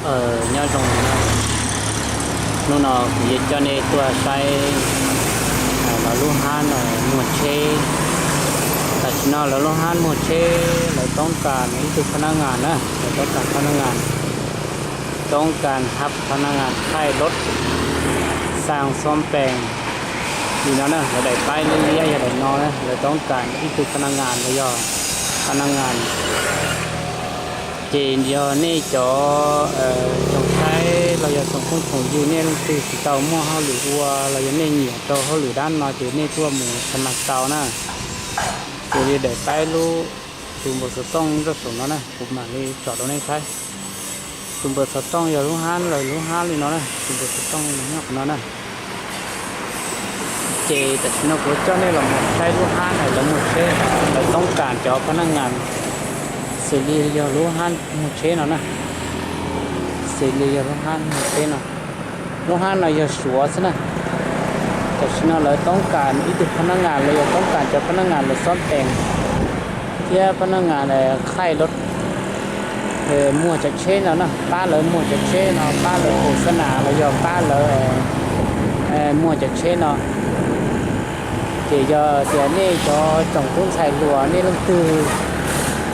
Nyob zoo na, hnub no kuv yuav coj nej tuaj saib lawv lub hab no muag tsheb. Tam sim no lawv lub hab muag tsheb, lawv toob kas ib tug phab nab ngas na, lawv toob kas phab nab ngas, toob kas hab phab nab ngas thaij lub xaa xob pees li no na, lawv daim paib liab liab yog daim no na, lawv toob kas ib tug phab nab ngas los yog phab nab ngas. Ces yog nej cov tsoom saib los yog tsoom phooj tsoom ywg, nej leej twg tsis tau muaj hauj lwm ua los yog nej nyiam rau hauj lwm dab no ces nej tuaj mus xa mas tau na. Ces li daim paib lub tus npawb xov tooj nyob saum no na, kuv mam li tsom rau nej saib. Tus npawb xov tooj yog lub hab, lawv lub hab li no na, tus npawb xov tooj nyob qhov no na. Ces tam sim no kuv coj nej los mus saib lub hab no lawv muag tsheb, lawv toob kas cov phab nab ngas, xws li yog lub hab muag tsheb no na, xws li yog lub hab muag tsheb no. Lub hab no yog Suav xwb na. Tam sim no lawv toob kas ib tug phab nab ngas los yog toob kas cov phab nab ngas lawv xob pees thiab phab nab ngas qhaij lub muag cov tsheb no na, pab lawv muag cov tsheb no, pab lawv khos xab nas los yog pab lawv muag cov tsheb no. Ces yog tias nej cov tsoom tub ntxhais hluas, nej leej twg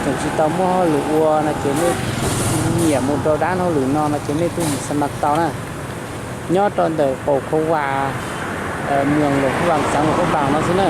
tseem tsis tau muaj hauj lwm ua no ces nej nyiam mus rau dab hauj lwm no no ces nej tuaj mus xa mas tau na. Nyob rau ntawm qaum Khua Vas, moos Luam Phab Npas, xeev Luam Phab Npas no xwb na.